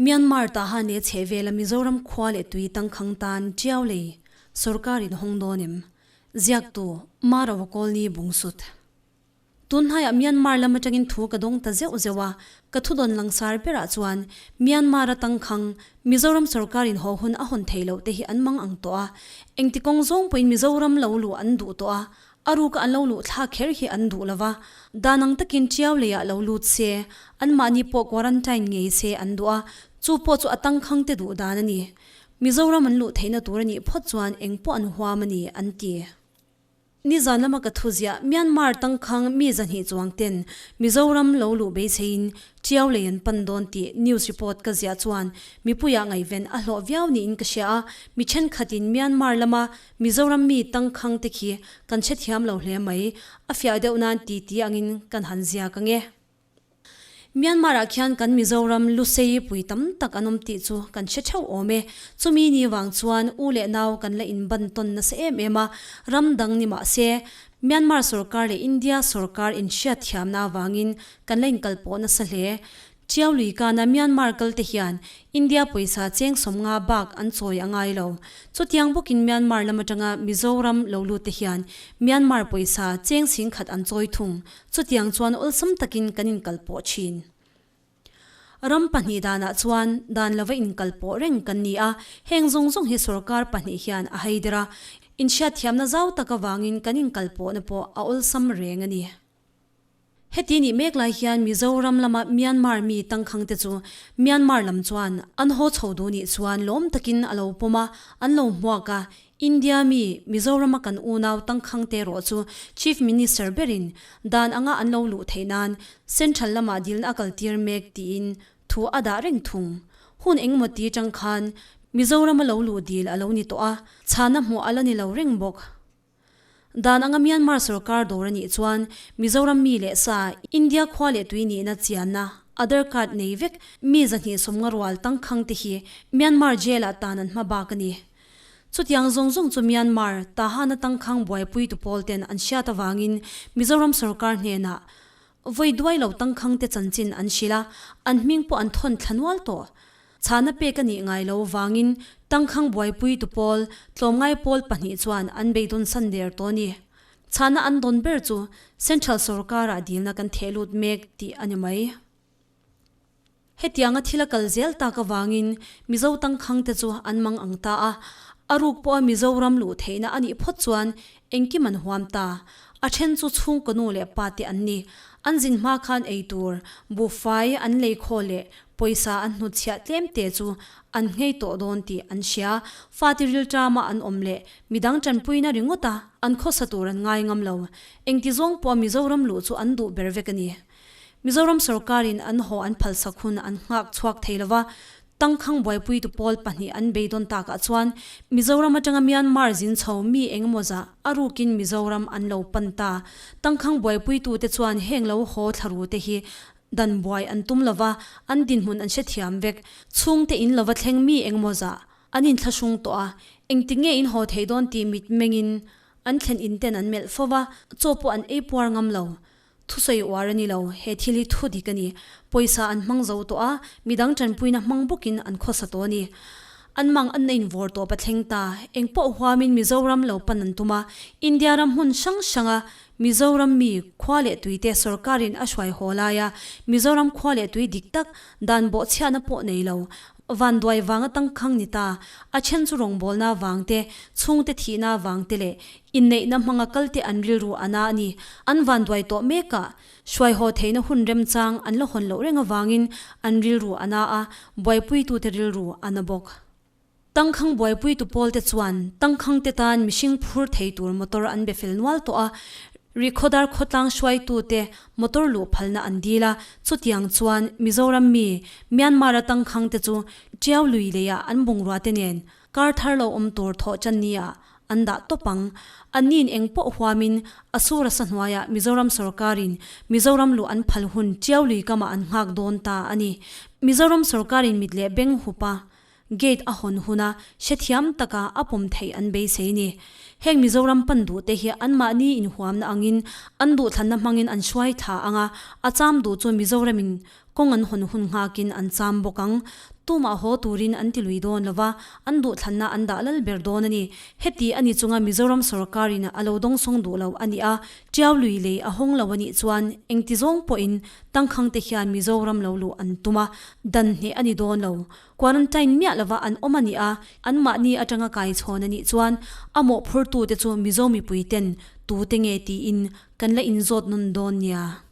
Myanmar Tahan leh chhehvela Mizoram khua leh tui tangkhang tan Tiau lei sorkar in hawng dawn em? Ziaktu, Marawa Kawlni Bungsut. Tunhnaiah Myanmar lam atangin thu ka dawng ta zeuh zeuh a, ka thudawn langsar berah chuan Myanmar a tangkhang Mizoram sorkar in haw hun a hawn theih loh te hi an mang ang tawh a, engti kawng zawng pawhin Mizoram lo luh an duh tawh a, A ruka an lo luh thlak kher hi an duh lova, dan ang takin Tiau leiah lo lut se, anmahni pawh quarantine ngei se an duh a, chu pawh chu a tangkhang te duh dan a ni. Mizoram an luh theihna tur a nih phawt chuan eng pawh an huam a ni, an ti. Nizan lama ka thu ziah Myanmar tangkhang mi zahnih chuang ten Mizoram lo luh beiseiin Tiau lei an pan dawn tih news report ka ziah chuan mipuiah ngaihven a hlawh viau niin ka hria a, mi thenkhatin Myanmar lama Mizoram mi tangkhang te khi kan hrethiam lo hle mai, a fiah deuh nan ti ti angin kan han ziak ang e. Myanmar ah khian kan Mizoram Lusei pui tam tak an awm tih chu kan hre theuh awm e. Chumi ni vang chuan u leh nau kan la inban tawn nasa em em a, ram dang ni mah se Myanmar sorkar leh India sorkar inhriatthiamna avangin kan la inkalpawh nasa hle. Chiau lui kana Myanmar kal te hian India pawisa cheng 50 bak an chawi a ngai lo. Chutiang bawkin Myanmar lam atanga Mizoram lo lut te hian Myanmar pawisa cheng 10,000 an chawi thung. Chutiang chuan awlsam takin kan inkalpawh thin. Ram pahnih danah chuan dan lova inkalpawh reng kan ni a, heng zawng zawng hi sorkar pahnih hian a hai der a, inhriatthiamna zau tak avangin kan inkalpawhna pawh a awlsam reng a ni. Heti nih mek lai hian Mizoram lama Myanmar mi tangkhang te chu Myanmar lam chuan an haw chho duh nih chuan lawm takin a lo pawm a, an lo hmuak a, India mi Mizorama kan unau tangkhang te erawh chu Chief Minister berin dan anga an lo luh theih nan Central lamah dilna a kaltir mek tiin thu a dah reng thung. Hun engemaw ti tang khan Mizorama lo luh dil a lo ni tawh a, chhana hmuh a la ni lo reng bawk. Dan anga Myanmar sorkar dawr a nih chuan Mizoram mi leh sa, India khua leh tui nihna chianna, Aadhar card nei vek mi 250 rual tangkhang te hi Myanmar jail ah tan an hma bak a ni. Chutiang zawng zawng chu Myanmar Tahana tangkhang buaipuitu pawl ten an hriat avangin Mizoram sorkar hnenah vawi duai lo tangkhang te chanchin an hrilh a, an hming pawh an thawn thla nual tawh. Chhana pek a nih ngai lo vangin tangkhang buaipuitu pawl, tlawmngai pawl pahnih chuan an beidawn san der tawh a ni. Chhana an dawn ber chu Central sorkarah dilna kan theh lut mek tih a ni mai. Hetianga thil a kal zel tak avangin Mizo tangkhang te chu an mang ang ta a, a ruk pawha Mizoram luh theihna a nih phawt chuan engkim an huam ta. A then chu chhungkaw nu leh pa te an ni. An zin hma khan eitur, buhfai an lei khaw leh Pawisa an hnutchhiah tlem te chu an nghei tawh dawn tih an hria. Fate rilṭama an awm leh midang ṭanpuina ringawta an khawsa tur an ngai ngam lo. Engti zawng pawha Mizoram luh chu an duh ber vek a ni. Mizoram sorkarin an haw an phalsak hun an nghak chhuak thei lova, tangkhang buaipuitu pawl pahnih an beidawn takah chuan Mizoram atanga Myanmar zin chho mi engemaw zah a rukin Mizoram an lo pan ta. Tangkhang buaipuitute chuan heng lo haw thlarute hi Dan buai an tum lova, an dinhmun an hrethiam vek. Chhungte in lova thleng mi engmaw zah an inthlahrung tawh a, engtik nge in haw thei dawn tih mitmengin an thlen in ten an melh fo va, chaw pawh an ei puar ngam lo. Thusawi uar a ni lo, he thil hi thu dik a ni. Pawisa an hmang zo tawh a, midang tanpuina hmang bawkin an khawsa tawh a ni. An mang an nein vawr tawp a thleng ta. Engpawh huamin Mizoram lo pan an tum a, India ram hmun hrang hranga Mizoram mi khua leh tuite sorkarin a hruai haw laia Mizoram khua leh tui dik tak dan bawhchhiahna pawh nei lo, vanduai vanga tangkhang ni ta, a then chu rawngbawlna vang te, chhungte thihna vang te leh inneihna hmanga kalte an rilru a na a ni. An vanduai tawh mekah hruai haw theihna hun remchang an la hawn loh reng avangin an rilru a na a, buaipuitute rilru a na bawk. Tangkhang buaipuitu pawlte chuan tangkhangte tan mihring phur thei tur motor an be fel nual tawh a, Rihkhawdar khawtlang hruaitute motor luh phalna an dil a, chutiang chuan Mizoram mi Myanmar-a tangkhangte chu Tiau lui leiah an bungrua te nen kar thar lo awm tur thawh chan nia an dah tawp ang. Anni'n eng pawh huamin a sur a sa hnuaiah Mizoram sorkarin Mizoram luh an phal hun Tiau lui kamah an nghak dawn ta a ni. Mizoram sorkarin mit leh beng hup a Gate a hawn huna hrethiam taka a pawm theih an beisei ni. Heng Mizoram pan duh te hi anmahni inhuamna angin an duhthlanna hmangin an hruai thla ang a, a cham duh chu Mizoramin Kawng an hawn hun nghakin an cham bawk ang. Tumah haw turin an ti lui dawn lo va, an duhthlanna an dah lal ber dawn a ni. Heti a ni chunga Mizoram sawrkarin a lo dawngsawng duh lo a nih a, Tiau lui lei a hawng lo a nih chuan engti zawng pawhin tangkhangte hian Mizoram lo luh an tum a, dan hneh a ni dawn lo. Quarantine miah lova an awm a nih a, anmahni atanga kaichhawn a nih chuan a mawhphurtute chu Mizo mipuiten tute nge tiin kan la inzawt nawn dawn nia.